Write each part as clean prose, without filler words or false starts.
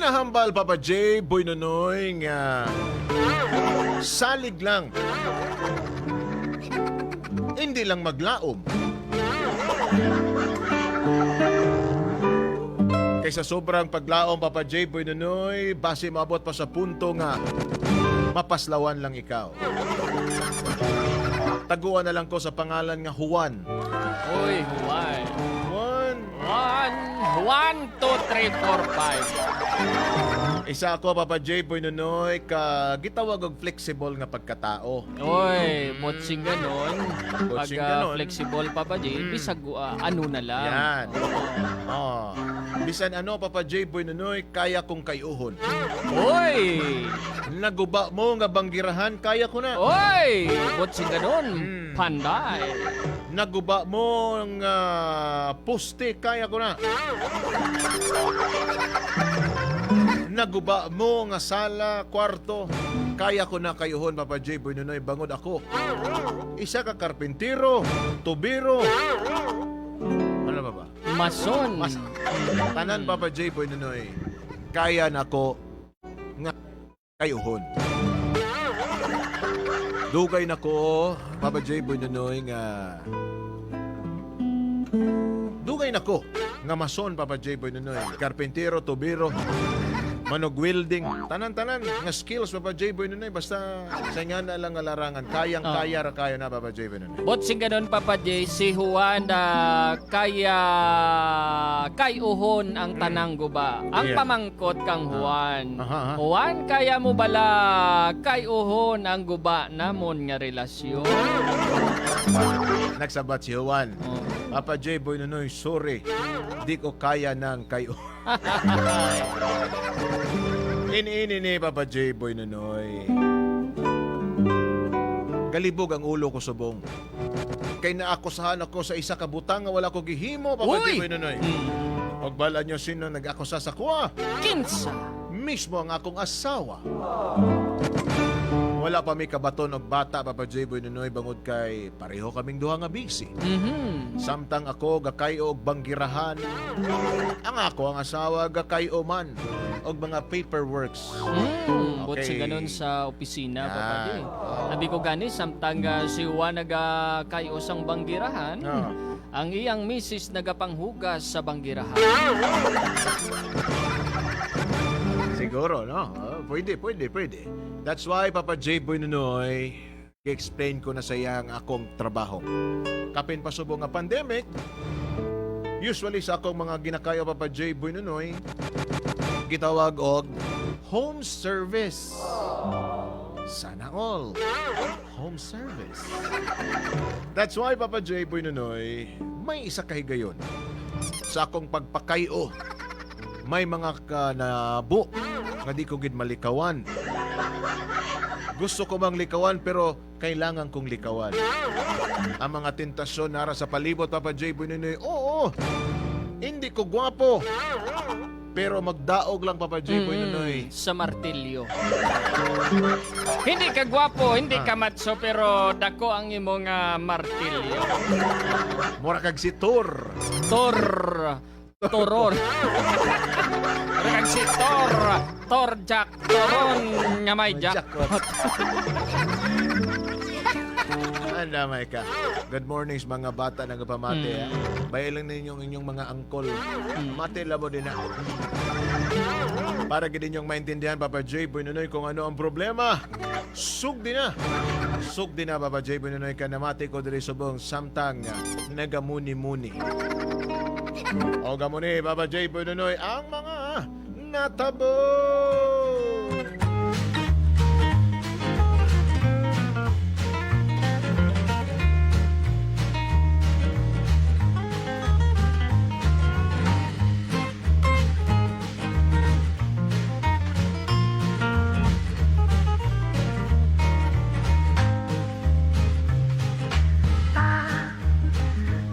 Ginahambal, Papa J, Boy Nonoy, nga salig lang. Hindi lang maglaom. Kaysa sobrang paglaom, Papa J, Boy Nonoy, base maabot pa sa punto nga mapaslawan lang ikaw. Taguan na lang ko sa pangalan nga Juan. Uy, Juan. Juan. 1, 1, 2, 3, 4, 5. Isa ako, Papa J, Boy Nonoy, ka gitawag og flexible nga pagkatao. Uy, botsing ganon. Pag Botsing ganon. Flexible, Papa J, bisag ano na lang. Yan. Oo. Oh. Bisan ano, Papa J, Boy Nonoy, kaya kong kayuhon. Uy! Naguba mo nga banggirahan, kaya ko na. Uy! Botsing ganon. Panday. Naguba mo nga poste, kaya ko na. Naguba mo nga sala, kwarto, kaya ko na kayuhon, Papa J, Boy Nonoy, bangod ako. Isa ka karpintero, tubero, ano ba ba? Mason. Tanan, Papa J, Boy Nonoy, kaya nako nga kayuhon. Dugay nako, Papa J, Boy Nonoy, nga dugay nako nga mason, Papa J, Boy Nonoy, karpintero, tubero, manog welding, tanan-tanan nga skills, Papa J, Boy Nonoy, basta sa nga na lang nga larangan, kayang-kaya ra kayo na, Papa J, Boy Nonoy. Botsing ganon, Papa J, si Juan kaya kayuhon ang tanang guba. Ang pamangkot kang Juan. Aha, aha. Juan, kaya mo bala kayuhon ang guba namon nga relasyon? Nagsabat si Juan. Oh. Papa J, Boy Nonoy, sorry. Di ko kaya ng kayo. Ini-ini ni Papa J, Boy Nonoy. Galibog ang ulo ko subong. Kay naakusahan ako sa isa ka butang nga wala ko gihimo, Papa J, Uy! Boy Nonoy. Pagbala nyo sino nag-akusa sa kuha. Kinsa. Mismo ang akong asawa. Wala pa mi kabaton og bata, Papa J, Boy Nonoy, bangod kay pareho kaming duha nga busy. Samtang ako gakay-o og banggirahan, ang ako ang asawa gakay-o man og mga paperworks. Butsi ganun sa opisina, Yan. Papa J. Sabi ko gani, samtang si Juan nagakayo sang banggirahan, ang iyang misis nagapanghugas sa banggirahan. Siguro, no? Ah, pwede, pwede, pwede. That's why, Papa J. Boy Nunoy, i-explain ko na sa iya ang akong trabaho. Kapin pa subong nga pandemic, usually sa akong mga ginakayo, Papa J. Boy Nunoy, gitawag og home service. Sana all. Home service. That's why, Papa J. Boy Nunoy, may isa kahigayon. Sa akong pagpakayo, may mga kanabo nga di ko gid malikawan. Gusto ko mang likawan pero kailangan kong likawan. Ang mga tentasyon nara sa palibot, Papa J. Boy Nunoy, oo, hindi ko gwapo. Pero magdaog lang, Papa J. Boy Nunoy. Sa martilyo. Hindi ka gwapo, hindi ka matso, pero dako ang imong martilyo. Mura kag si Tor. Tor. Toror. Mura kag si Tor. Tor Jack. Toron nga may May jack. jackpot. Anda, may ka. Good morning sa mga bata na pamati. Bayan lang ninyo ang inyong mga angkol. Mate labo din na. Para gid ninyong maintindihan, Papa J. Boy Nunoy, kung ano ang problema. Sugdi na. Sugdi na, Papa J. Boy Nunoy, kanamati ko diri subong samtang nagamuni-muni. O gamuni, Papa J. Boy Nunoy, ang mga natabo.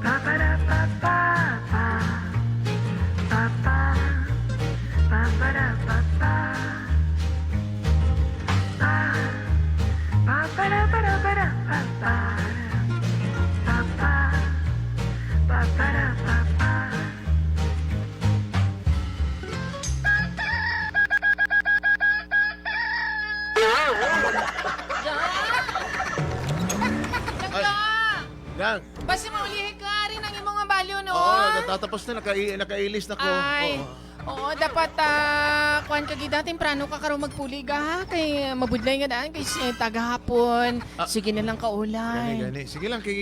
Pa pa da pa pa pa pa pa pa pa da pa pa pa pa pa da pa da pa da pa pa pa pa pa pa da pa pa. Gang. Basta maulihi ka rin ang imong nga value, no? Oo, natatapos na. Nakailis na ko. Ay. Oo. Oo, dapat kuan ka gid temprano ka karon magpuli ka ha kay mabudlay nga daan kay tagahapon. Ah. Sige na lang kaulay. Gani, gani. Sige lang, kay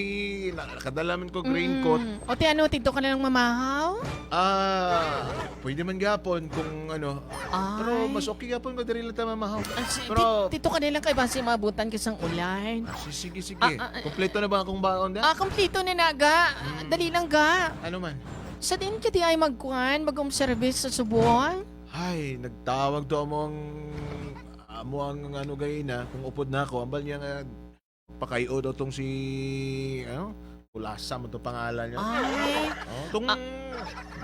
nakadala man ko raincoat. O te ano, tidto ka na lang mamahaw? Ah, pwede man gapon kung ano. Ay. Pero mas okay gapon ko diri lang ta mamahaw. Ah, Pero Tito ka na lang kay basi maabutan ka sang ulan. Sige, sige. Ah, ah, ah. Kompleto na ba akong baon da? Ah, kompleto na naga. Ah, dali lang ga. Ano man? Sa din ka di ay magkuan, mag-home service sa subuan. Ay, nagtawag to among amo ang ano gay na kung upod na ako, ambal niya nga pakayo daw tong si ano, Kulasa mo to pangalan niya. Ay, Oh, tong ano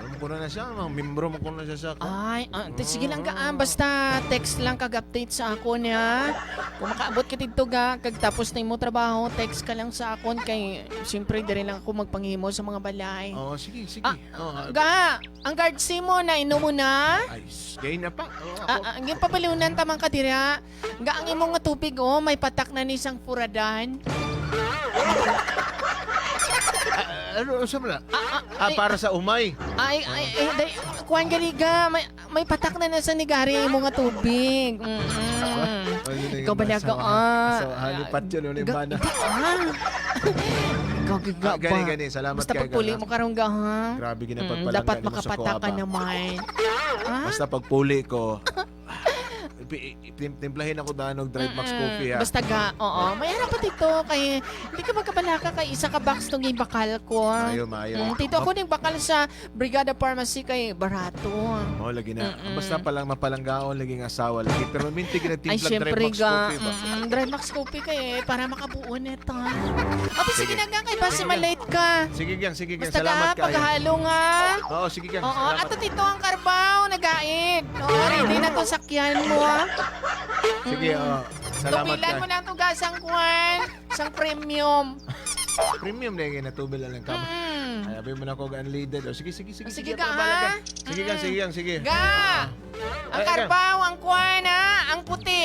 mo ko na siya, mga membro mo ko na siya sa ako. ay, sige lang ka, basta text lang kag-update sa ako niya. Kung makaabot ka dito ga, kag tapos na imo trabaho, text ka lang sa akon kay siyempre diri lang ako magpanghimo sa mga balay. Oh, sige, sige. Ah, Oh, Ga, ang guard si mo na inom mo na. ay, gay na pa. Oh, ako. Ang iyong pabalunan tamang kadira. Ga ang imong nga tubig oh, may patak na ni isang furadan. Ah, ano sa mala? Ah, Ah, para sa umay. Ay, ay, ay, day, kuwan galiga, may patak na na sa nigari imong nga tubig. Ikaw ba laga, ah. So, halipat yun, ano yung bana. Hindi, ah. Ikaw giga Ah, gani, ba? gani. Salamat Basta kay pagpuli Gana. mo karong ga, ha? Grabe ginapagpalangga Dapat ni mo sa makapatak ka kuaba. naman. Ah? Basta pagpuli ko, timplahin ako daan og Drive Max Coffee ha. Basta ga, oo. May harap pa dito kay hindi ka magkabalaka kay isa ka box tong bakal ko. Maayo, maayo. Tito ako ning bakal sa Brigada Pharmacy kay barato. Oh, lagi na. Mm-mm. Basta palang mapalanggaon lagi nga asawa lagi. Pero minti Ay, ginatimplag Drive syempre Max ga. Coffee ba? Dry Max Coffee kay eh, para makabuo nito. Abi, sige Sige. na ga kay basi Sige, malate ka. Sige gang, sige gang. Basta ga, Salamat kayo. paghalo nga. Oo, sige gang. Oo, Salamat. ato tito ang karbaw, nagaid. Oo, ready na to sakyan mo. Ah. Sige, oo. Salamat Tubilan mo kayo. na ang tugasang kuwan, sang premium. Premium na yung natubil lang kamo. Ay, abi mo na ko unleaded. Oh, sige, sige, sige. Sige ka, ako, bahala ha? Sige gang, sige gang, sige. Ga! Ang Ay, ay, karbaw, ang kuwan, ha? Ang puti.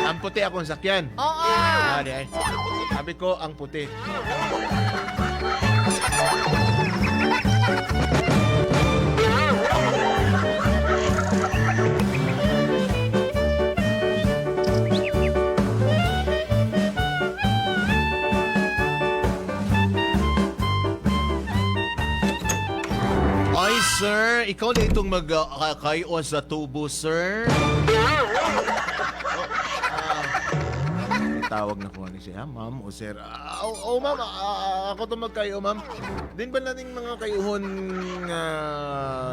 Ang puti akong sakyan. Oo. Ah, di ay. Sabi ko, ang puti. Ay, sir, ikaw na itong magkakayo sa tubo, sir. Tawag na ko ani siya, ma'am o sir. Ah, oh, oh, ma'am, ako to magkayo, ma'am. Din ba nating mga kayuhon nga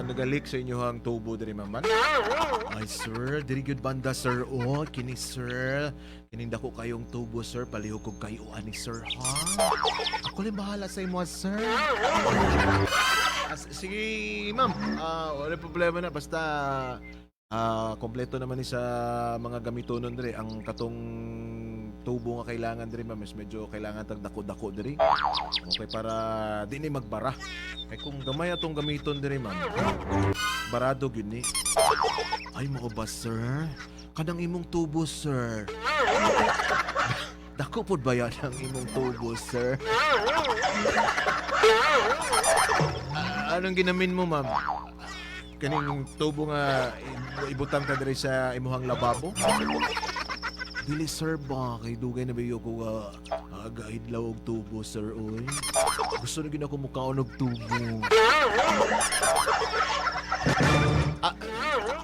nagalik sa inyohang tubo diri, ma'am? Man? Ay, sir, diri gyud banda, sir. Oh, kini sir. Kining dako kayong tubo, sir. Palihog kog kayo ani, sir, ha? Ako lang bahala sa imo, sir. Ah, sige, ma'am. Ah, wala problema na basta kompleto naman ni sa mga gamitonon dire. Ang katong tubo nga kailangan dire, ma'am, is medyo kailangan tag dako-dako dire. Okay para di ni magbara. Kay kung gamay atong gamiton dire, ma'am. Barado gyud ni. Ay mo ba, sir? Kanang imong tubo, sir. Dako pod ba yan ang imong tubo, sir? Ah, anong ginamin mo, ma'am? Kaning tubo nga ibutang ka diri sa imuhang lababo? Dili sir ba kay dugay na bayo ko gaidlaw og tubo sir oy. Gusto na gid ako mukaon og tubo.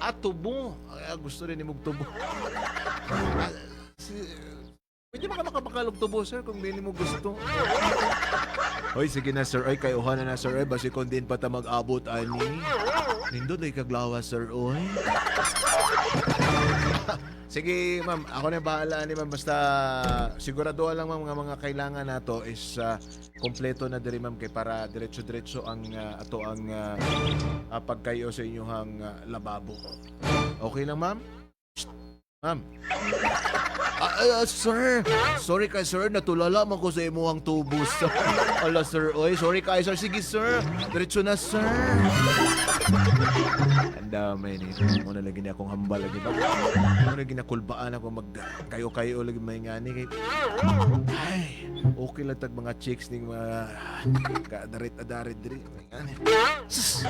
Ah, tubo. Ah, gusto rin nimog tubo. Ah, pwede ba ka makabakal og tubo sir kung dili mo gusto? Hoy, sige na sir. Ay, kay na na sir. Ay, basi kung din pa ta mag-abot ani. Nindot ay kaglawa sir, oy. Sige, ma'am. Ako na bahala ni ma'am. Basta sigurado lang ma'am nga mga kailangan nato is kompleto na diri ma'am kay para diretso-diretso ang ato ang pagkayo sa inyong lababo. Okay lang ma'am? Shh! Ma'am. Sir, sorry kay sir, natulala man ko sa imuhang tubo, sir. Ala, sir, oy, sorry kay sir. Sige, sir. Diretso na, sir. Ang damay ni. Muna lagi niya akong hambal lagi ba. Muna ginakulbaan ako mag kayo-kayo lagi may ngani kay. Ay, okay lang tag mga chicks ning mga kadarit-adarit diri. May ngani. Sus.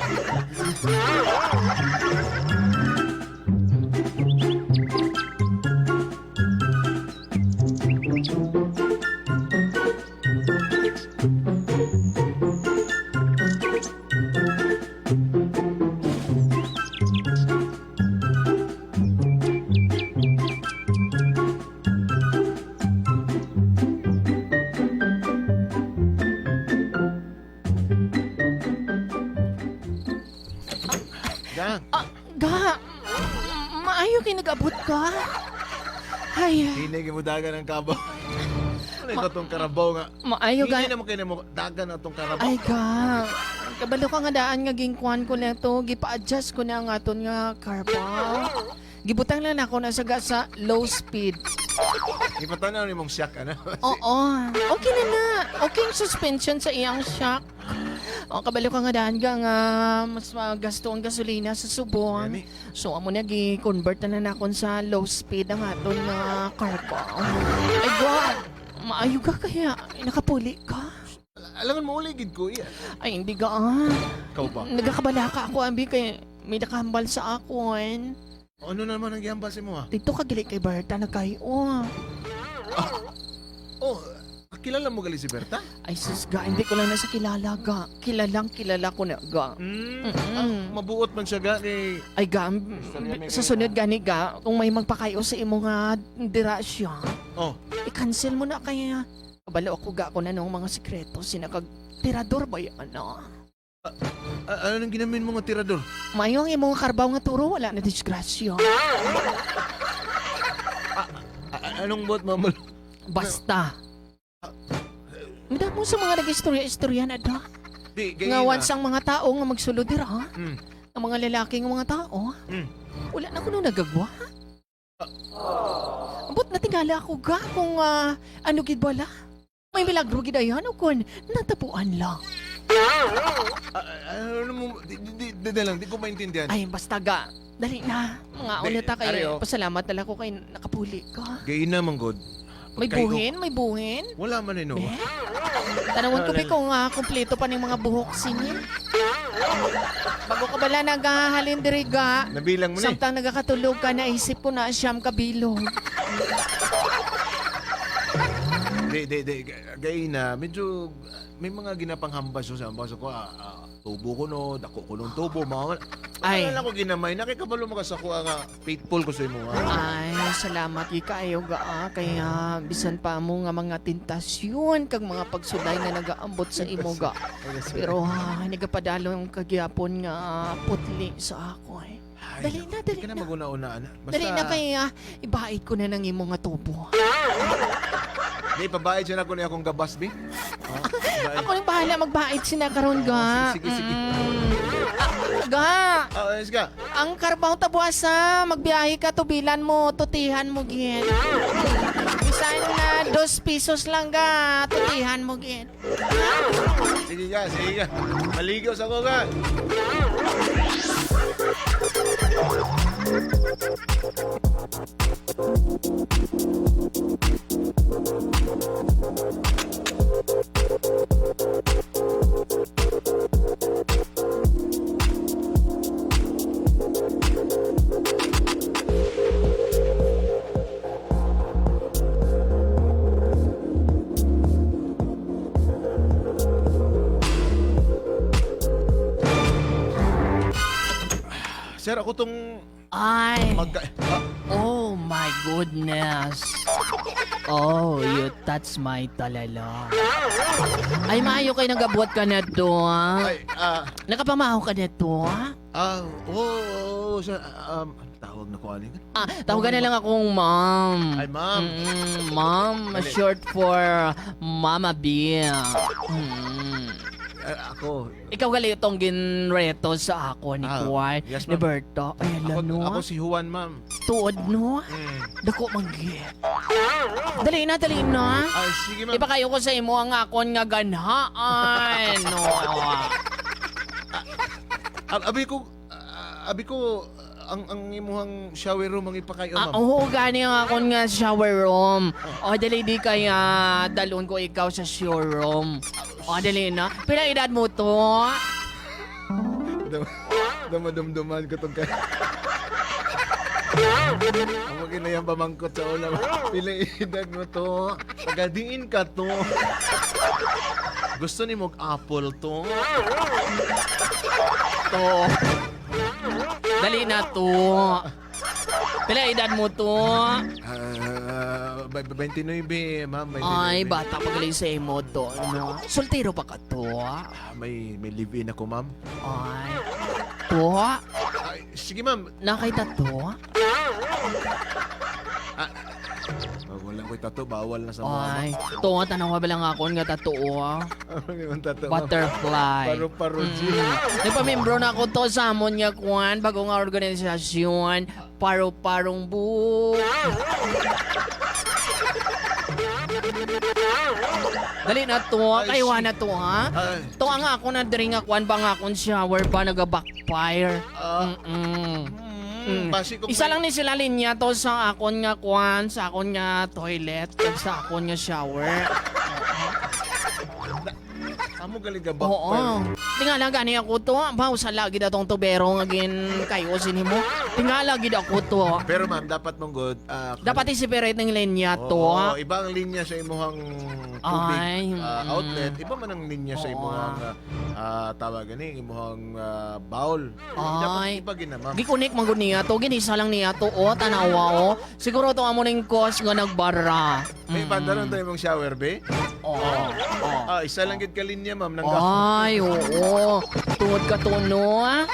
Gang, Ah, ga, maayo kay nag-abot ka. Ay, hinay mo dagan ang kabaw. Ano ito tong karabaw nga? maayo ga. Hinay na mo kayo mo dagan na tong karabaw. Ay ga. Kabalo ka nga daan nga gingkuan ko na to, gipa-adjust ko na ang aton nga carba. Gibutang lang ako na sa ga sa low speed. Ipatanaw ni mong siyak ano. Oo. Okay na na. Okay ang suspension sa iyang shock. O, kabalo ka nga daan ga nga mas magasto ang gasolina sa subong. Gani. So, amo na gi-convert na na nakon sa low speed ang aton nga cargo. Ay, God! Maayo ka kaya. Ay, nakapuli ka. Alangan mo uli gid ko iya. Ay, hindi ka ah. Ikaw ba? Nagakabala ka ako, ambi, kay may nakahambal sa akon. Ano naman ang gihambal sa mo ha? Dito ka gali kay Berta na kayo. Oh, kilala mo gali si Berta? Ay, sus ga, hindi ko lang nasa kilala ga. Kilalang kilala ko na ga. Mm. Mm-mm. Ah, mabuot man siya ga kay Ay ga, Istorya may sa sunod gani ga, kung may magpakayo sa imo nga dira siya, Oh, i-cancel mo na kaya. Kabalo ako ga ko na nung mga sikreto, sinakag tirador ba yan ano? ano nang ginamin mo nga tirador? Mayo ang imong karbaw nga turo, wala na disgrasya. Anong buot mo? Basta. Madamo sa mga nag-istorya-istorya na da. Di, gay Nga na. once ang mga tao nga magsulod dira, ang mga lalaki nga mga tao, wala na kuno nagagwa. Ambot na tingala ako ga kung ano gid bala. May milagro gid ayan o kun natapuan lang. Ano mo? Di, di, di, di, di lang, di ko maintindihan. Ay basta ga. Dali na. Mga Di, una ta kay ari, oh. pasalamat na lang ko kay nakapuli ka. Gay na man god. May Pagkaigo- buhin, may buhin. Wala man eh, no. Eh? Tanawon ko bi kung kumpleto pa ning mga buhok sini. Bago ka bala nagahalin diri ga. Nabilang mo na eh. Samtang nagakatulog ka, naisip ko na siyam kabilog. Di, di, di. Gay na, medyo may mga ginapanghambas sa ambas ko. Tubo ko no, dako ko nung tubo, mga Ay. Ay. Wala ko ginamay. Nakikabalo mo ka sa kuha nga faithful ko sa imo nga. Ay, salamat gi kaayo ga ah. Kaya bisan pa mo nga mga tentasyon kag mga pagsulay nga nagaambot sa imo ga. Pero nagapadalo ang kagyapon nga putli sa ako eh. Ay, Dali na, dali Di ka na na. maguna-una. ana. Basta, Dali na kaya ibait ko na ng imo nga tubo. Di, pabayad siya na ko niya akong gabas, bi. Oh, babae. Ako nang bahala magbait sina karon ga. Sige, sige, sige. Ah, ga, Ah, ayos ka. ang karbaw tabuasa, magbiyahe ka, tubilan mo, tutihan mo gin. Bisan na 2 pesos lang ga, tutihan mo gin. Sige ka, sige ka. Maligaw sa ko ka. Sir, ako tong Ay, magka... Ah, Oh my goodness. Oh, you touch my talala. Ay, maayo kay nagabuhat ka na to, ah. ay, Nakapamaho ka na to, ah. Oo, oh, sir, ano tawag na ko, aling? Ah, tawagan na lang akong ma'am. Ay, ma'am. Ma'am, Dali. short for Mama B. Ako, Ikaw gali itong ginreto sa ako ni Ah, Kuan, yes, ni ma'am. Berto. Ay, ako, ala no. ako si Juan, ma'am. Tuod no. Dako manggit. Dali na, dali na. Ay, sige, ma'am. Ipakayo ko sa imo ang akon nga ganhaan. No. Abi ko, Abi ko ang imuhang shower room ang ipakayo, Ah, ma'am. oo, gani ang akon nga shower room. O, dali di kaya dalon ko ikaw sa shower room. O, dali na. Pila edad mo to? Dumadumduman ko tong kay. Ang maginayang pamangkot sa ulam. Pila edad mo to? Pagadiin ka to. Gusto ni mog apple to? To. Dali na to. Pila edad mo to? Ah, 29, ma'am. 29. Ay, bata pa galing sa imo to. Ano? Soltero pa ka to? Ah, may live-in ako, ma'am. Ay. To? Ay, sige, ma'am. Nakita to? Ah, wala ko'y tattoo. Bawal na sa mga. Ay. To, tanawa ba lang ako nga totoo? Ano yung tattoo, ma'am? Butterfly. Paro-paro, G. Nagpamembro na ako to sa amon nga kuan, bago nga organisasyon, paro-parong bu. Dali na to, Ay, kaywa shit. na to ha. Ay. To ang ako na diri nga kuan ba nga akong shower ba naga-backfire. Ah. Mm. Basi kung Isa lang ni sila linya to sa akon nga kuan, sa akon nga toilet, kag sa akon nga shower. Amo galing ka Oo. backfire. Tingala gani ako to. Baw sa lagi na tong tubero nga gin kayo sinimo. Tingala gid ako to. Pero ma'am, dapat mong good. Dapat i-separate ng linya to. Oo, iba ang linya sa imuhang tubig Ay, outlet, iba man ang linya sa imuhang tawag gani, imuhang bowl. Dapat Ay. iba gina, ma'am. Gikunik man gud niya to, ginisa lang niya to. O tanawa o. Siguro to amo ning cause nga nagbara. May banda tayo mong shower, be? Oo. Oo. Ah, isa lang gid ka linya, ma'am, nang Ay, oo. Tungod ka to, no? Ah,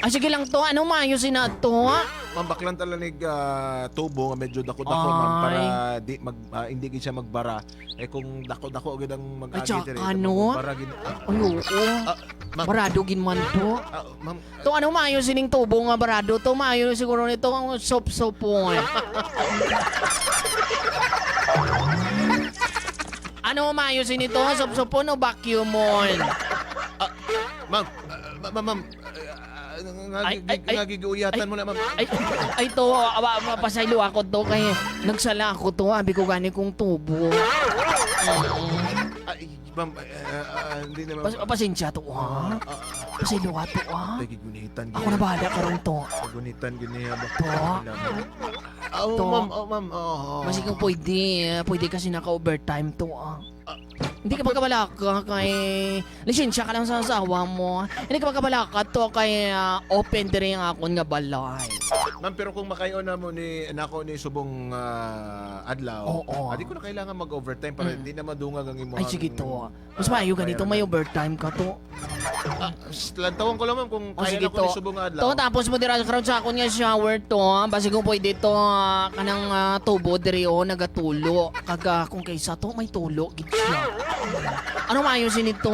sige lang to. Ano maayos na to? Ma'am, baklan talanig tubo nga medyo dako-dako, ma'am, Ay. para di mag hindi gid siya magbara. Eh kung dako-dako gid ang mag-agi Ay, tsaka, diri, no? magbara gid. Ay, oo. Ma'am, Barado gin man to. Ma'am, To ano maayo sining tubo nga barado to maayo siguro nito ang sop-sopon. Ano maayo sinito sop-sopon o vacuumon? Ma'am, ma'am, ma'am, Ay, ay, ay. ngagiguyatan mo na, ma'am. Ay, ay to, awa, mapasaylo ako to kay nagsala ako to, abi ko gani kong tubo. Ay, ma'am, hindi na, ma'am. Pasensya to ha. Pasaylo ka to ha. Ay, gigunitan. Ako na bahala karon to. Gunitan, gunihan ba? To? Oh, To? ma'am, oh, ma'am, oh. Masig kung pwede, pwede kasi naka-overtime to ah. Hindi ka magkabala ka kay... Lisensya ka lang sa asawa mo. Hindi ka magkabala ka to kay open diri ang akon nga balay. Ma'am, pero kung makayo na mo ni nako ni subong adlaw, Oo. adi ko na kailangan mag-overtime para hindi na madungag ang imong Ay sige to. Mas maayo ganito may overtime ka to. Lantawan ko lang ma'am kung O kaya sige na ko ni to. subong adlaw. To tapos mo dira karon sa akon nga shower to. Basi kung pwede to kanang tubo diri o nagatulo. Kaga kung kaysa to may tulo gid siya. Ano maayo sinito?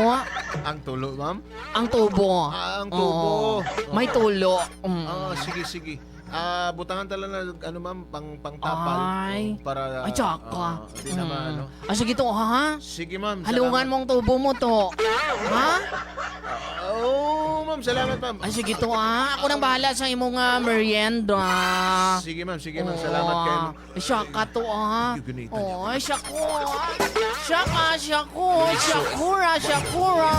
Ang tulo, ma'am? Ang tubo. Ah, ang tubo. Oo. May tulo. Ah, sige, sige. Ah, butangan tala na ano ma'am, pang pangtapal. Ay. Para Ay, tsaka. hindi na maano. Ah, sige to, ha? Sige ma'am. Halungan salamat. mong tubo mo to. Ha? Oh, ma'am, salamat ma'am. Ay, sige to, ha? Ako nang bahala sa imong merienda. Sige ma'am, salamat kayo. Ay, Siya ka to, ha? Ay, ganito niya. Oh, ay, siya ko, ha? Siya ka, siya ko, Shakura, Shakura.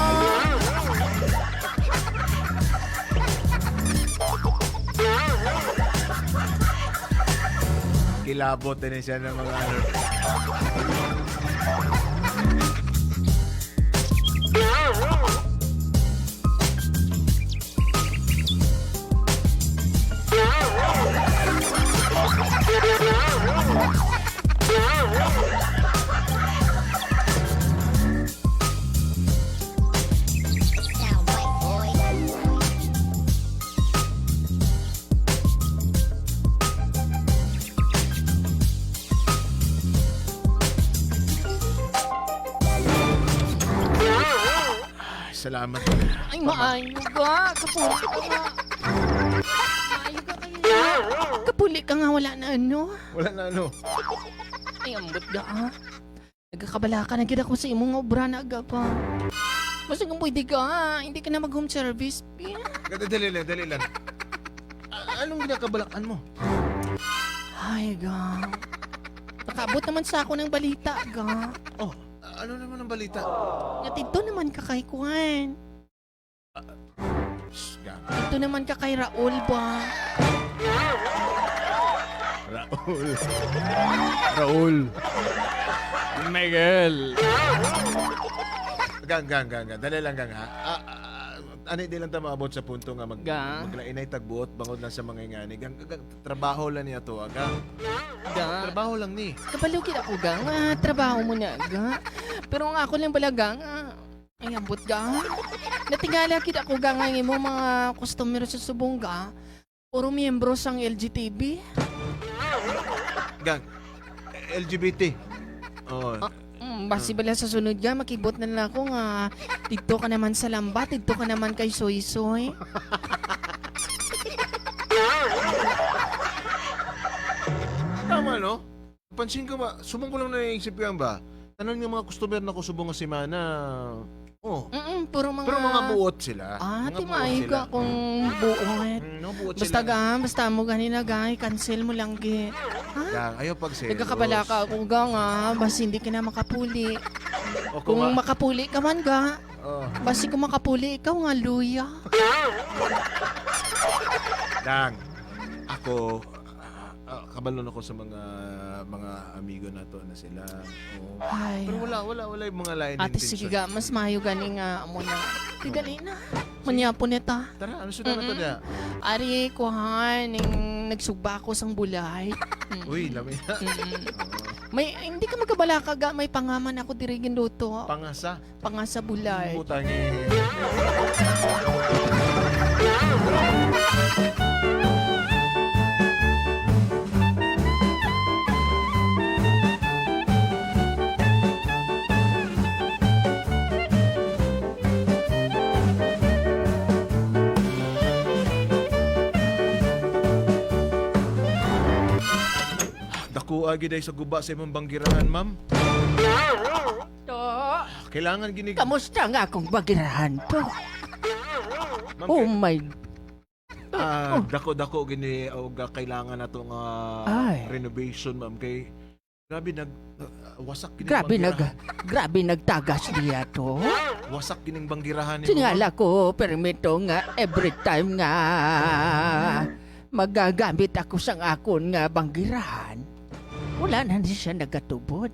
Kilabot din siya ng mga ano. Sound white boy. Ay, salamat. Ay, maayo ka. Kapuli ka nga. Maayo ka kaya. Kapuli ka nga, wala na ano. Wala na ano. Ay, ambot ka ah. Nagkakabala ka na gid ako sa imong obra na aga pa. Basta kung pwede ka ah. Hindi ka na mag-home service. Pi. Dali lang, dali lang. Anong ginakabalakan mo? Ay, ga. Nakaabot naman sa ako ng balita, ga. Oh, ano naman ang balita? Nga dito naman ka kay Juan. Shh, gang. Dito naman ka kay Raul ba? Raul. Raul. Miguel. Gang, gang, gang, gang. Dali lang, gang, ha? Ano, di lang ta maabot sa punto nga mag, Gang. maglainay tagbuot bangod lang sa mga ingani. Gang, gang, trabaho lang niya to, ah, gang. Ga. Trabaho lang ni. Kabalugid ako, ga. Nga, trabaho mo na, ga. Pero ang ako lang bala, ga. Nga, ay, ambot, ga. Natingala kid ako, ga, nga imo mga customer sa subong, ga. Puro miyembro sang LGTB. Gang, LGBT. Oh. Basi bala sa sunod, ga, makibot na lang ako nga. Dito ka naman sa lamba, dito ka naman kay Soy Soy. Tama, no? Pansin ko ba, subong ko lang naisip yan ba? Tanong ng mga customer na ko subong nga semana. Oh. Puro mga... Pero mga buot sila. Ah, Mga buot timayo sila. ka kung buot. No, buot Basta sila. ga, basta mo ganina ga, cancel mo lang gi. Ha? Gang, ayaw pag selos. Nagkakabala ka ako ga nga, basta hindi ka na makapuli. O, kung, Kung makapuli ka man ga, oh. basta kung makapuli ikaw nga luya. Dang, ako, kabalon ako sa mga amigo na to na sila. Oo. Ay. Pero wala, wala, wala yung mga lain Ate, sige ga, mas mayo gani nga mo na. Tigali na. Manyapon na ta. Tara, ano sudah na to na? Ari, kuhan, ning nagsugba ako sang bulay. Uy, lami na. May, hindi ka magkabala ka ga, may pangaman ako diri ginluto. Pangasa. Pangasa bulay. Putang eh. Dako agi day sa guba sa imong banggirahan, ma'am. To, Kailangan ginig. kamusta nga akong bagirahan to? Ma'am, Oh my, Dako-dako gini og kailangan nato nga Ay. renovation, ma'am, kay grabe nag wasak gining grabe nag, banggirahan. grabe nagtagas niya to. Wasak gining banggirahan nimo. Tingala ko, permito nga every time nga magagamit ako sang akon nga banggirahan. Wala na ni siya nagatubod.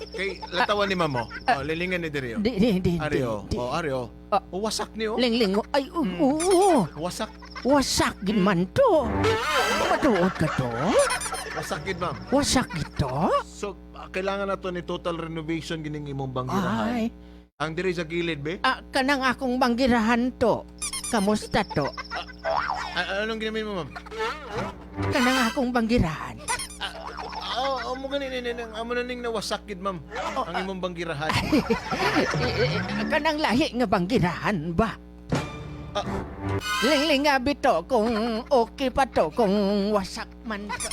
Kay latawan ni ma'am mo. Oh, lilingan ni diri. Oh. Di, di, di, Ari di, oh. di. Oh, ari oh. Ah. Oh, wasak ni oh. Lingling, ay, oo, Wasak, wasak gin man to. Matuod ka to? Wasak gid, ma'am. Wasak ito? So kailangan nato ni total renovation gining imong banggirahan. Ay, Ang diri sa gilid be. Kanang akong banggirahan to. Kamusta to? Anong ginamin mo, ma'am? Kanang akong banggirahan. Oh, mo gani ni ni amo na ning nawasak gid, ma'am. Ang imong banggirahan. Eh, kanang lahi nga banggirahan ba? Ah. Lingling nga bito kung okay pa to, kung wasak man to.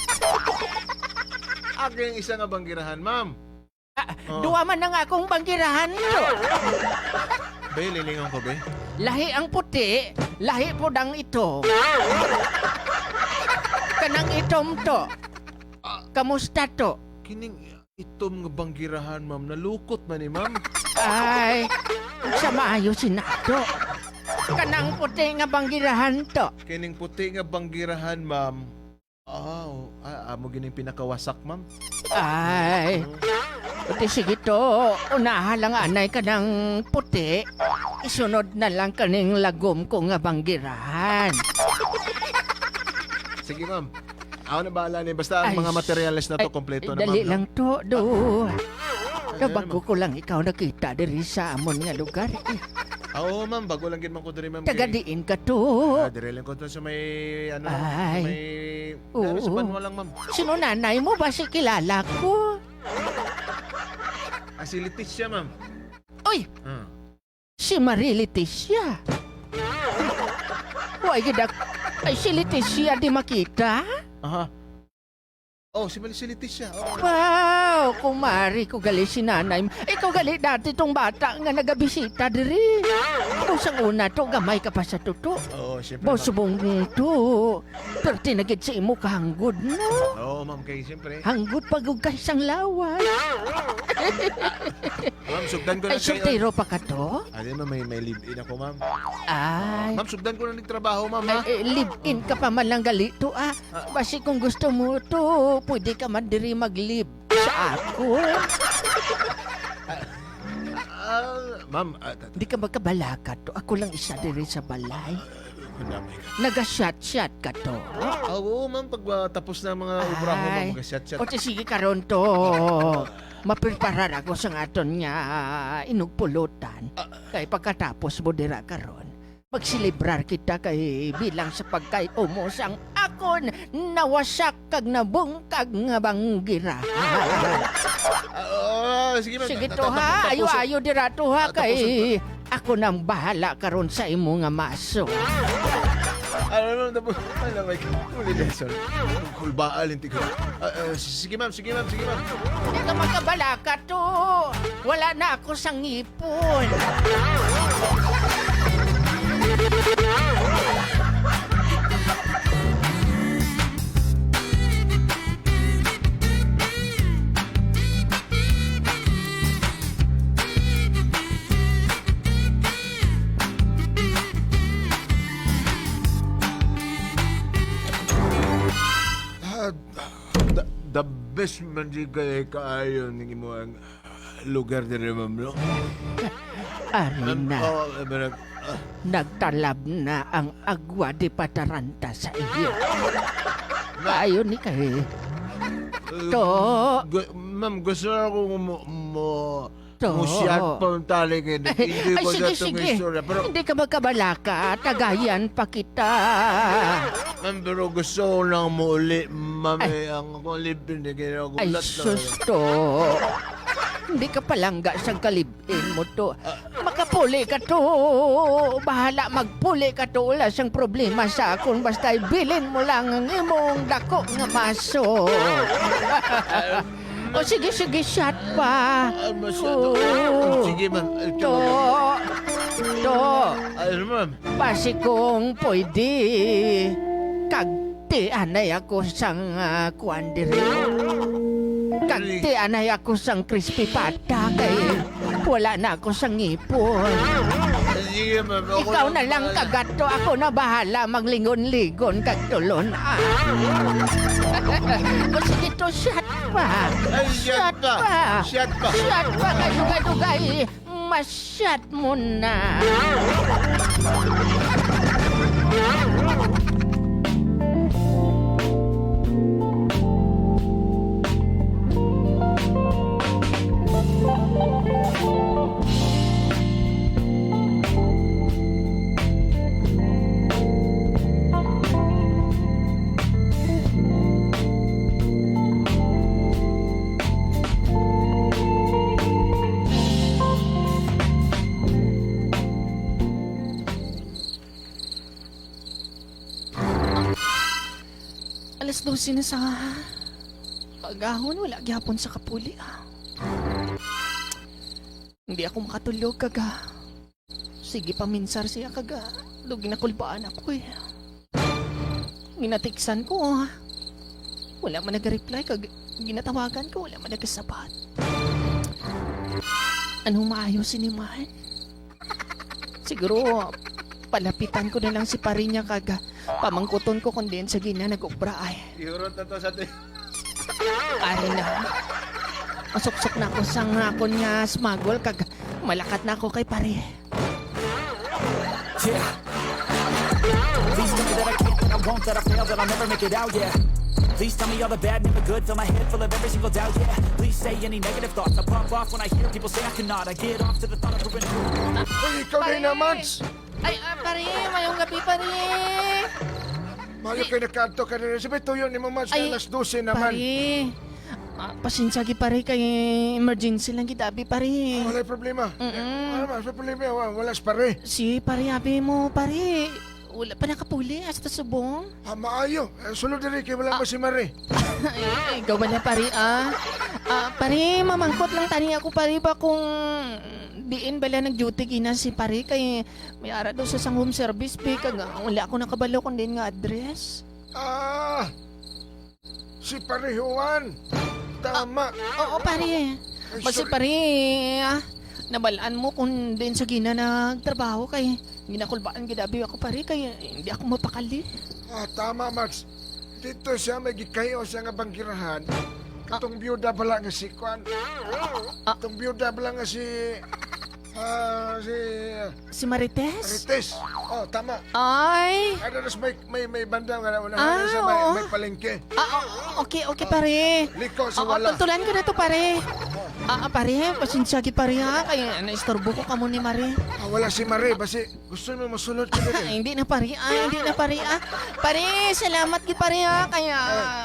Aking isa nga banggirahan, ma'am. Oh. Duwa man ang akong banggirahan to. Be, lilingon ko, be. Lahi ang puti, lahi po dang ito. Kanang itom to. Kamusta to? Kining itom nga banggirahan, ma'am. Nalukot man ni ma'am. Ay, sa maayo sinato. Kanang puti nga banggirahan to. Kining puti nga banggirahan, ma'am. Oh, amo gining pinakawasak, ma'am. Ay, Di sige to, unaha lang anay ka ng puti. Isunod na lang kaning lagom ko nga banggirahan. Sige, ma'am. Ako na bahala ni. Basta ang Ay, mga materials na to, ay, kompleto na, Dali ma'am. no? lang to, do. Ay, Do, bago ko lang ikaw nakita diri sa amon nga lugar. Eh, Oo, ma'am. Bago lang gid man ko diri, ma'am. taga diin ka to. Diri lang ko to sa may, ano, sa Ay. may, Oo. ano, sa Banwa lang, ma'am. Sino nanay mo ba si kilala ko? Ah, si Leticia, ma'am. Uy, Ah. si Marie Leticia. Uy, gidak. Ay, si Leticia di makita. Aha. Oh, si Leticia. Oh. Pa! Wow, kumari ko gali si nanay. Ikaw gali dati tong bata nga nagabisita diri. Busang una to, gamay ka pa sa tuto. Oo, siyempre, Bo ma'am. subong to. Perti na gid sa imo kahanggod, no? Oo, ma'am, kay siyempre. Hanggot pagug ka isang lawas. Ma'am, sugdan ko na Ay, soltero pa ka to? Ano, ma'am, may live-in ako, ma'am. Ay. Ma'am, sugdan ko na nagtrabaho, ma'am, ha? Ay, eh, live-in ka pa man lang galito, ah. Basi kung gusto mo to, pwede ka man diri mag-live sa ako. Ah, ma'am, Hindi ka magkabalaka to. Ako lang isa diri sa balay. kundamay ka. Naga-shot-shot ka to. Ah, oo, ma'am, pag tapos na ang mga obra ko, ma'am, Ay. mag-shot-shot. O sige karon to. Mapreparar ako sa aton nga inugpulutan. Kay pagkatapos mo dira karon, magsilibrar kita kay bilang sa pagkay-umos ang akon nawasak kag nabungkag nga banggira. Ah, sige, ma'am. Sige to ha, ayo-ayo dira to ha kay ako nang bahala karon sa imo nga maso. Ano, ma'am, tapos, ano, may huli lesson. Kulbaal, hindi ko. Ah, sige, ma'am, sige, ma'am, sige, ma'am. Hindi ka makabalaka to. Wala na ako sa ngipon. Ah, the best man di kay kaayo ning imo ang lugar diri, ma'am, no? Ari Ma'am, na. oh, eh, ah, Nagtalab na ang agwa di pataranta sa iyo. Ayon ni kay. To, Ma'am, gusto ako mo To. musyat pang tali kay hindi Ay, ko sige, sa itong sige. istorya. Pero, Hindi ka magkabalaka. Tagayan pa kita. Ma'am, pero gusto ko lang mo uli, ma'am, eh, ang akong libre na Ay, ginagulat na. sus to. Hindi ka palangga sa kalibin mo to. Makapuli ka to. Bahala magpuli ka to. Wala siyang problema sa akon. Basta ibilin mo lang ang imong dako nga maso. O sige, sige, shot pa. Ah, masyado. Oo. Sige, ma'am. Ay, To. To. Ay, ma'am. Basi kung pwede. Kagti anay ako sang kuan diri. Kagti anay ako sang crispy pata kay wala na ako sang ngipon. Sige, ma'am. Ako Ikaw na lang bahala. kagato, ako na bahala maglingon-ligon kag tulon. Ah. O sige to, shot pa. Ay, shot pa. Shot pa. Shot pa kay dugay-dugay. Masyat mo na. Alas 12 na sa pagahon, wala gyapon sa kapuli ah. Hindi ako makatulog kaga. Sige paminsar siya kaga. Dugi na kulbaan ako eh. Ginatiksan ko ah. Wala man nag-reply kag ginatawagan ko, wala man nagkasabat. Anong maayos siniman? Siguro palapitan ko na lang si parinya kaga. Pamangkuton ko kung diyan sa gina nag-obra ay. Ihurot na to sa atin. Ari na. Masuksok na ako sa nga ako niya smuggle kag malakat na ako kay pare. Yeah. Please tell me that I can't, that I won't, that I fail, that I'll never make it out, yeah. Please tell me all the bad, never good, fill my head full of every single doubt, yeah. Please say any negative thoughts, I pop off when I hear people say I cannot. I get off to the thought of proving Uy, ikaw na naman. Ay, pare, mayong gabi pare. Mayo kay nakaadto ka rin. Sabi, tuyo ni mo, Mans, Ay, alas 12 naman. Pare. Pasensya gi pare kay emergency lang gidabi pare. Wala problema. Mm-mm. Wala man, sa problema. Wala sa pare. Si pare abi mo pare. Wala pa nakapuli hasta subong. Ah, maayo. Eh, sulod diri kay wala pa si Marie. Ay, ikaw wala pare ah. Ah, pare, mamangkot lang tani ako pare ba kung diin bala nag-duty gina si pare kay may ara daw sa sang home service pe kag wala ako nakabalo kung diin nga address. Ah! Si Pare Juan. Tama. Oo pare. Ay, Basta sorry. pare, ah, nabalaan mo kung diin sa gina nagtrabaho kay ginakulbaan gidabi ako pare kay hindi ako mapakali. Ah, tama, Max. Dito siya may gikayo siya nga banggirahan. Katong biyuda bala nga si Kwan. Katong biyuda bala nga si... Ah, si... Si Marites? Marites. Oh, tama. Ay! Ano nas may banda nga na Ah, sa may, oo. may palengke. Ah, oh, okay, okay pare. Liko sa Oo, wala. tuntulan ko na to pare. Ah, ah, pare, pasensya gid pare ha. Kaya naistorbo ko kamo ni Mare. Ah, wala si Marie. Basi gusto mo masulod ka diri. Ay, hindi na pare. Ah, hindi na pare. Ah, pare, salamat gid pare ha. Kaya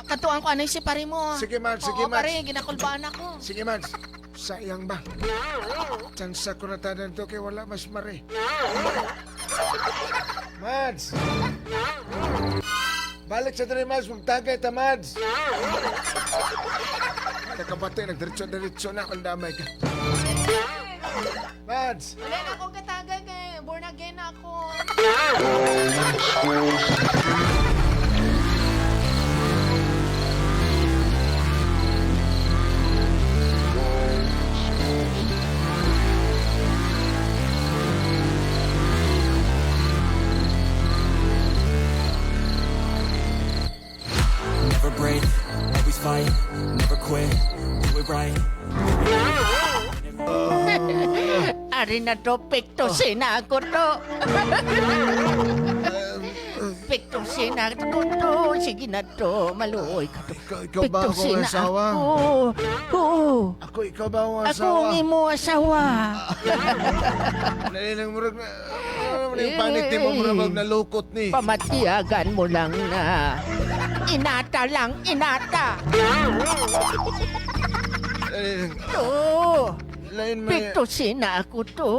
katuan ko anay si pare mo. Sige, Mads, sige, Oo, Mads. pare, ginakulbaan ako. Sige, Mads. Sayang ba? Tsansa ko na tanan to kay wala mas Marie. Mads! Balik sa diri, Mads. Magtagay ta, Mads. Nakabate, nagdiretso-diretso na. Ang damay ka. Mads! Wala na akong katagay kay born again na ako. Never break, always fight, never quit, do it right. Ari na to, piktusin na ako to. Piktusin na ako to. Sige na to, maluoy ka to. Ikaw ba akong Piktusin na asawa? ako. Oo. Ako, ikaw ba akong Ako asawa? ang imo asawa. Nalilang murag na... Ano naman yung panit ni mo, murag mag nalukot ni. Pamatiyagan mo lang na inata lang, inata. Nalilang... To. Lain mo Piktusin na ako to.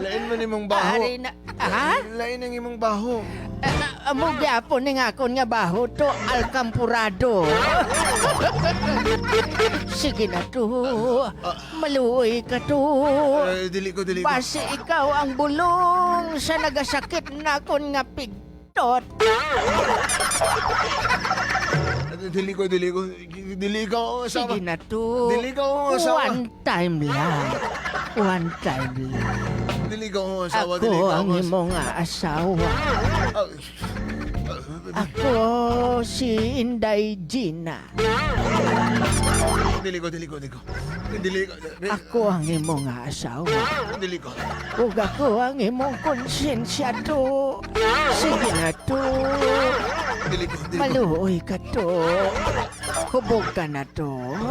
Lain mo ni mong baho. Ari na, ha? Lain ang imong baho. Amo gyapon ni nga akon nga baho to alkampurado. Sige na to. Maluoy ka to. Ay, dili ko, dili ko. Base ikaw ang bulong sa nagasakit na akon nga pigtot. Dili ko, dili ko. Dili ko akong asawa. Sige na to. Dili ko akong asawa. One time lang. One time lang. Dili ko akong asawa. Ako Dili ko ang akong asawa. imong asawa. Ah, Ako si Inday Gina. Dili ko, dili ko, dili ko. Dili ko. Ako ang imong asawa. Dili ko. Ug ako ang imong konsensya to. Sige na to. Dili ko, dili ko. Maluoy ka to. Hubog ka na to.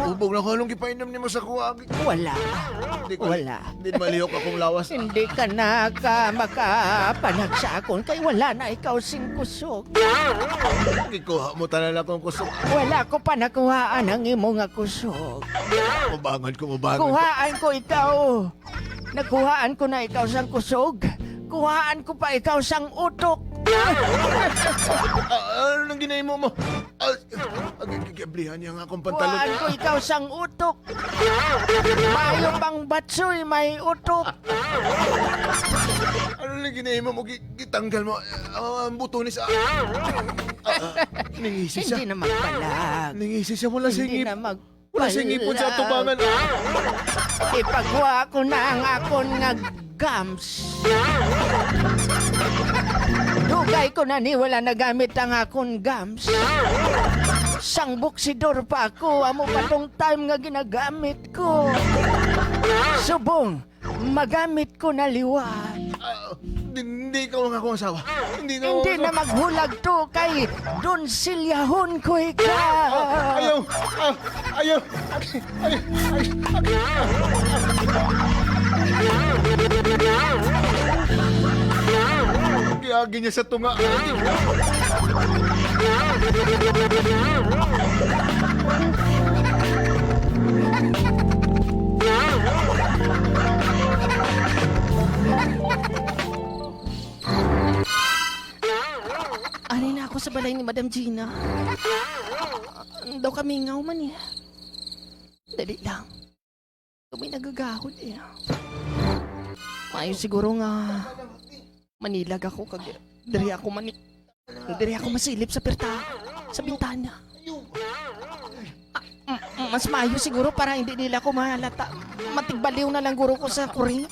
Ubog na ko. Anong gipainom nimo sa kuha? Wala. Di ko, Wala. Di malihok akong lawas. Hindi ka na ka makapanag sa akon kay wala na ikaw sing kusog. Gikuha mo tanan akong kusog. Wala ko pa nakuhaan ang imong nga kusog. Mubangon ko, mubangon ko. Kuhaan ko ikaw. Nakuhaan ko na ikaw sang kusog. Kuhaan ko pa ikaw sang utok. Ah, ano nang ginahimo mo? Ah, ah, gigablihan niya nga akong pantalon. Kuhaan ko ikaw sang utok. Mayo pang batsoy, may utok. Ano nang ginahimo mo? Gitanggal mo. Ah, ang buto ni sa... Ah, ah, ningisi siya. Hindi na magpalag. Ningisi siya. Wala siyang Hindi ngip. na magpalag. Wala siyang ngipon sa atubangan. Ipagwa ko na ang akon nga gams. Dugay ko na ni wala nagamit ang akon gams. Sangbuksidor pa ako, amo pa tong time nga ginagamit ko. Subong, magamit ko na liwat. Ah, hindi ka ang akong asawa. Hindi ka Hindi ang na asawa. maghulag to kay dun silyahon ko ikaw. Ayaw! Ah, ayaw! Ay, ay, ay, ay. Giagi niya sa tunga. ako sa balay ni Madam Gina. Daw kamingaw man eh. Dali lang. May nagagahod eh. Maayo siguro nga manilag ako kag diri ako mani diri ako masilip sa perta sa bintana. Mas maayo siguro para hindi nila ako mahalata. Matigbaliw na lang guro ko sa kuring.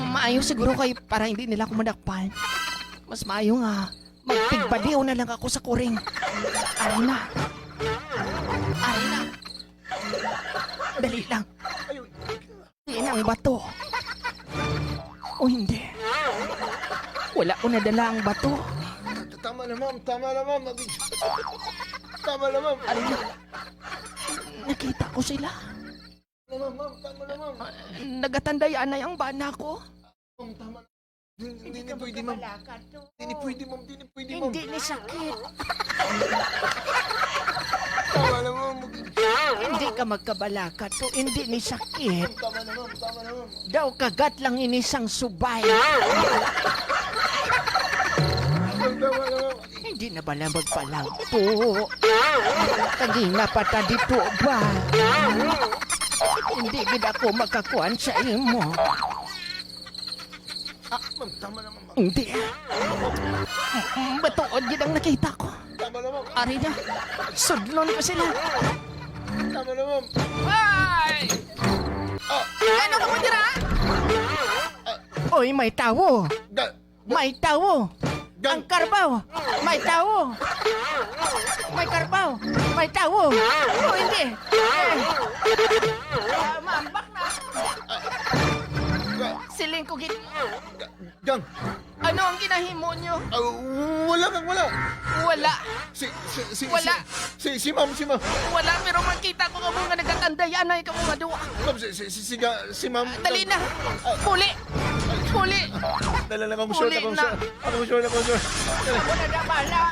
Maayo siguro kay para hindi nila ako madakpan. Mas maayo nga magtigbaliw na lang ako sa kuring. Aray na. Aray na. Dali lang. Diin ang bato. O hindi. Wala ko nadala ang bato. Tama na, ma'am. Tama na, ma'am. Tama na, ma'am. Aray na. Nakita ko sila. Tama na, ma'am. Tama na, ma'am. Nagatanday anay ang bana ko. Ma'am, tama na. Hindi ni pwede, ma'am. Hindi ni pwede, ma'am. Hindi ni pwede, ma'am. Hindi ni sakit. Tama na, ma'am. Hindi ka magkabalaka to. Hindi ni sakit. Tama na, ma'am. Tama na, ma'am. Daw kagat lang inisang subay. Ma'am, tama na, ma'am. Hindi na bala magpalagpo. Kagina pa ta dito ba? Hindi gid ako makakuan sa imo. Ma'am, tama na, ma'am. Hindi. Batuod gid ang nakita ko. Tama na, ma'am. Ari na. Sudlon ko sila. Tama na, ma'am. Ay! Ano ka mo dira? Oy, may tawo. Ga- May tawo. Gang. Ang karbaw. May tawo. May karbaw. May tawo. Oh, hindi. Eh. Ah, Mambak na. Siling ko gid. Gang. Ano ang ginahimo nyo? Ah, wala kang wala. Wala. Si Wala. Si ma'am, si ma'am. Wala pero makita ko kamo nga nagatanday anay kamo nga duwa. Ma'am, si ma'am. Dali na. Puli. Puli. Dala lang akong short, Uli akong na. short. Akong short, akong short. Wala na bala.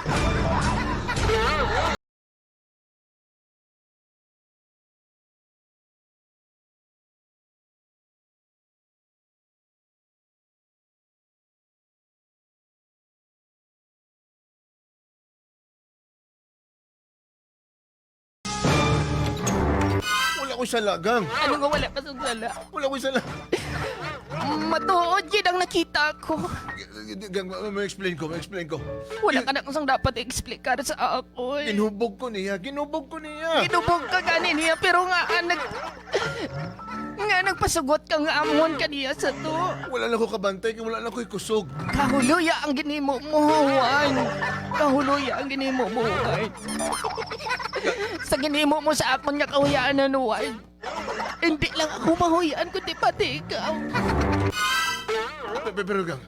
Wala ko sala, gang. Ano nga wala pa sa sala? Wala ko sala. Matuod gid ang nakita ko. Gang, ma-explain ko, ma-explain ko. Wala ka na kung dapat i-explicar sa ako. Eh. Ginhubog ko niya, ginhubog ko niya. Ginubog ka gani niya pero nga ah, nag nga nagpasugot ka nga amon kaniya sa to. Wala na ko kabantay, kay wala na ko kusog. Kahuluya ang ginimo mo, Juan. Kahuluya ang ginimo mo, Juan. Sa ginimo mo sa akon nga kahuyaan na Juan. Hindi lang ako mahuyaan kundi pati ikaw. Pero, pero gang,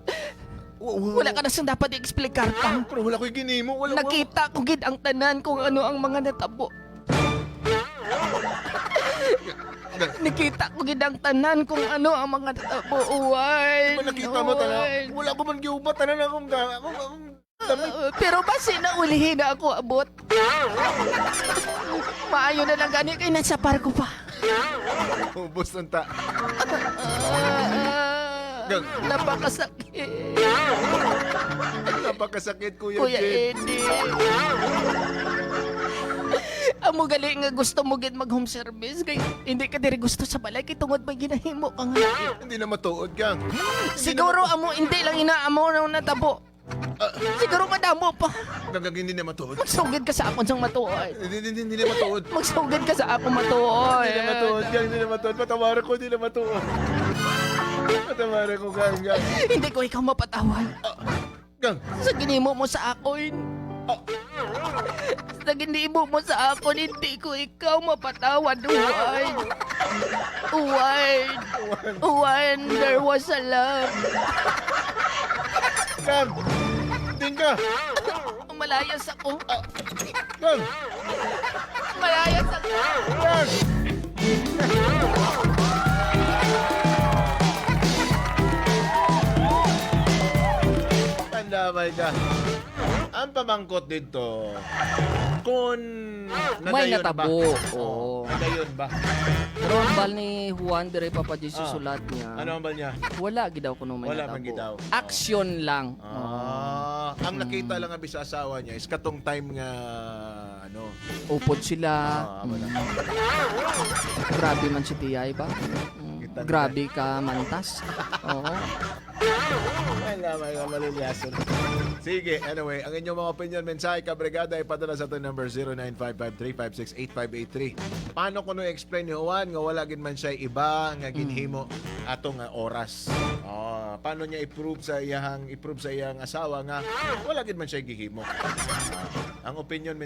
Wala ka na siyang dapat i-explicar pa. Pero wala ko'y ginimo, wala. Nakita ko gid ang tanan kung ano ang mga natabo. Gang, Nakita ko gid ang tanan kung ano ang mga natabo, Juan. ba nakita mo tanan? Juan. Wala ko man giubat tanan akong gang, akong damit. Pero basi na ulihin na ako abot. Maayo na lang gani kay nasa parko pa. Ubos ng ta. Ah, Gang. napakasakit. Napakasakit, Kuya, Kuya Jed. Eddie. Amo gali nga gusto mo gid mag home service kay hindi ka diri gusto sa balay kay tungod may ginahimo ka nga. Hindi na matuod, gang. Siguro amo hindi lang inaamo na natabo. Siguro madamo pa. Gang, gang, hindi na matuod. Magsugid ka sa akon sang matuod. Hindi, hindi, hindi na matuod. Magsugid ka sa akong matuod. Hindi na matuod, gang, hindi na matuod. Patawaran ko, hindi na matuod. Patawaran ko, gang, gang. Hindi ko ikaw mapatawad. Gang, Sa ginimo mo sa akon. Sa ginimo mo sa akon, hindi ko ikaw mapatawad, Juan. Juan. Juan, there was a love. gang. Tingka. Malayas ako. Gang, Malayas ako. gang. Tandamay ka. Ang pamangkot dito, kung May nadayon ba? natabo. Oo. Oo. Nadayon ba? Pero ang bal ni Juan dire, Papa J, sa sulat niya. Ano ang bal niya? Wala gid daw kuno may Wala natabo. man gid daw. Action lang. Ah, ang nakita lang abi sa asawa niya is katong time nga ano. Upod sila. Ah, wala. Grabe man si Tiyay ba? Kita na. Grabe ka mantas. Oo. Wala, may malilyason. Sige, anyway, ang inyong mga opinion, mensahe, kabrigada, ipadala sa itong number 0955-356-8583. Paano ko no explain ni Juan nga wala gid man siya iba nga ginhimo atong nga oras? Ah, paano niya i-prove sa iyang asawa nga wala gid man siya gihimo? Ah, ang opinion.